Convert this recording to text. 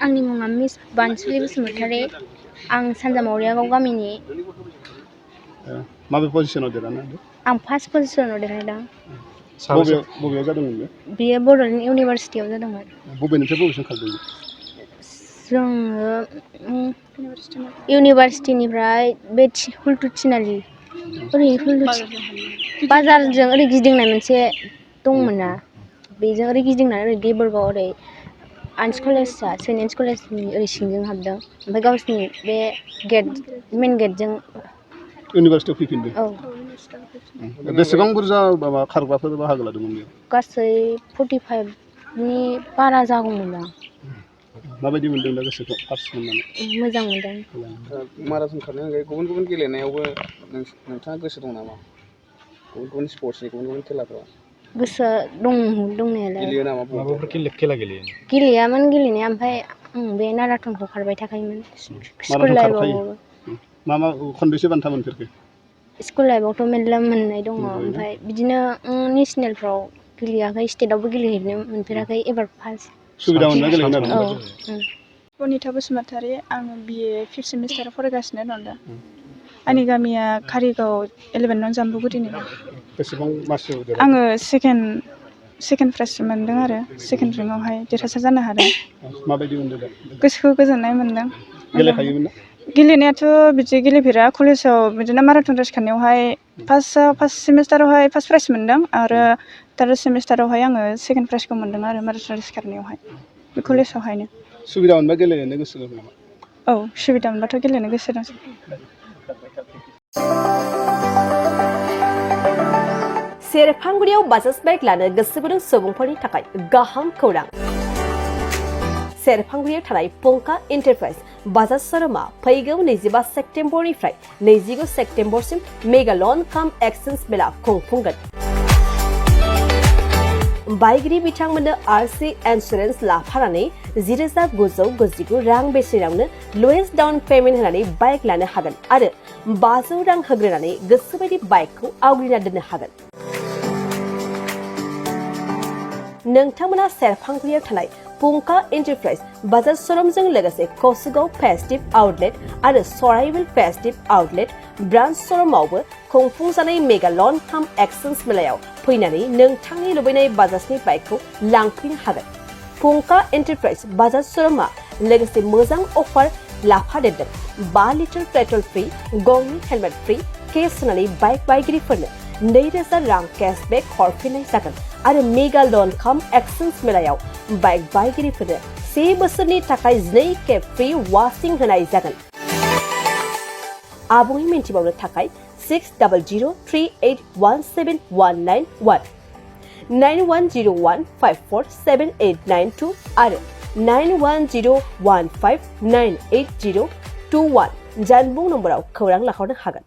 आंनि मुङा मिस बानसुलि बसुमतारी आं सानजामावरियागाव गामिनि माबे पजिसनाव देरहानो हादों? आं फार्स्ट पजिसनाव देरहादों। बबेयाव जादोंमोन बे? बेयो बड'लेण्ड इउनिभारसिटियाव जादोंमोन। बबेनिफ्राय बबेसिम खारदोंमोन? जोङो इउनिभारसिटिनिफ्राय बे हुलथु थिनालि ओरै बाजारजों ओरै गिदिंनाय मोनसे दंमोन ना, बेजों ओरै गिदिंनानै ओरै देबोरगाव ओरै आर्टस कलेजआ सेन्ट एन्स कलेजनि ओरै सिंजों हाबदों, ओमफ्राय गावसिनि बे गेट मेन गेटजों इउनिभारसिटियाव फैफिनदों। औ। बेसेबां बुरजा माबा खारग्राफोर बाहागो लादोंमोन बेयाव? गासै 45नि बारा जागौमोनदां। माबायदि मोनदों दा गोसोखौ फार्स्ट मोननानै? मोजां मोनदों। माराथन खारनायनि अनगायै गुबुन गुबुन गेलेनायावबो नोंथाङा गोसो दं नामा? गुबुन गुबुन स्पर्ट्सनि गुबुन गुबुन खेलाफोराव गोसो दं दंनायालाय। गेलेयो नामा? माबाफोर खेला गेलेयो? गेलेयामोन गेलेनाया, ओमफ्राय आं बे माराथनखौ खारबाय थाखायोमोन स्कुल लाइफआवबो। मा खनबेसे बान्था मोनफेरखो? स्कुल लाइफआवथ' मेरला मोननाय दङ, ओमफ्राय बिदिनो नेसनेलफ्राव गेलेयाखै, स्टेटआवबो गेलेहैनो मोनफेराखै, एबार फार्स्ट। सुबिदा मोनना गेलेगोन आरो? औ। बनिथा बसुमतारी, आङो BA 5th सेमिस्टाराव फरायगासिनो दं दा। आंनि गामिया कारिगाव 11 नं जाम्बुगुरिनि। बेसेबां मासियाव देरहाखो? आङो सेकेन्ड प्राइज मोनदों आरो सेकेन्ड रेंकआवहाय देरहासार जानो हादों। माबायदि मोनदों दा? गोसोखौ गोजोननाय मोनदों। गेलेखायोमोन ना? गेलेनायाथ' बिदि गेलेफेरा, कलेजाव बिदिनो माराथन रेस खारनायावहाय फार्स्ट सेमिस्टारावहाय फार्स्ट प्राइज मोनदों, आरो थार्ड सेमिस्टारावहाय आङो सेकेन्ड प्राइजखौ मोनदों आरो माराथन रेस खारनायावहाय, बे कलेजावहायनो। सुबिदा मोनबा गेलेनो गोसो दं नामा? औ, सुबिदा मोनबाथ' गेलेनो गोसो दं। सेरफांगुरियाव बाजाज बाइक लानो गोसो गुदुं सुबुंफोरनि थाखाय गाहाम खौरां। सेरफांगुरियाव थानाय पंका एन्टारप्राइज बाजाज श'रुमआ फैगौ 25 सेप्तेम्बरनिफ्राय 29 सेप्तेम्बरसिम मेगा लन काम एक्सचेन्ज मेला खुंफुंगोन। बाइगिरि बिथांमोननो RC इन्सुरेन्स लाफानानै 10,999 रां बेसेनावनो लवेस्ट डाउन पेमेन्ट होनानै बाइक लानो हागोन आरो 500 रां होग्रोनानै गोसोबायदि बाइकखौ आवग्रिना दोननो हागोन। नोंथांमोना सेरफांगुरियाव थानाय पंका एन्टारप्राइज बाजाज श'रुमजों लोगोसे कसुगाव फेस्टिभ आउटलेट आरो सराइबिल फेस्टिभ आउटलेट ब्रान्च श'रुमावबो खुंफुंजानाय मेगा लन काम एक्सचेन्ज मेलायाव फैनानै नोंथांनि लुबैनाय बाजाजनि बाइकखौ लांफैनो हागोन। पंका एन्टारप्राइज बाजाज श'रुमआ लोगोसे मोजां अफार लाफादेरदों। 5 लिटार पेट्रल फ्रि, गंनि हेलमेट फ्रि, केस होनानै बाइक बायगिरिफोरनो 2,000 रां केशबेक हरफिननाय जागोन आरो मेगा लन काम एक्सचेन्ज मेलायाव बाइक बायगिरिफोरनो 1 बोसोरनि थाखाय 2 खेब फ्रि वाशिं होनाय जागोन। आबुङै मिन्थिबावनो थाखाय 6003817191 9101547892 आरो 9101598021 जानबुं नम्बराव खौरां लाहरनो हागोन।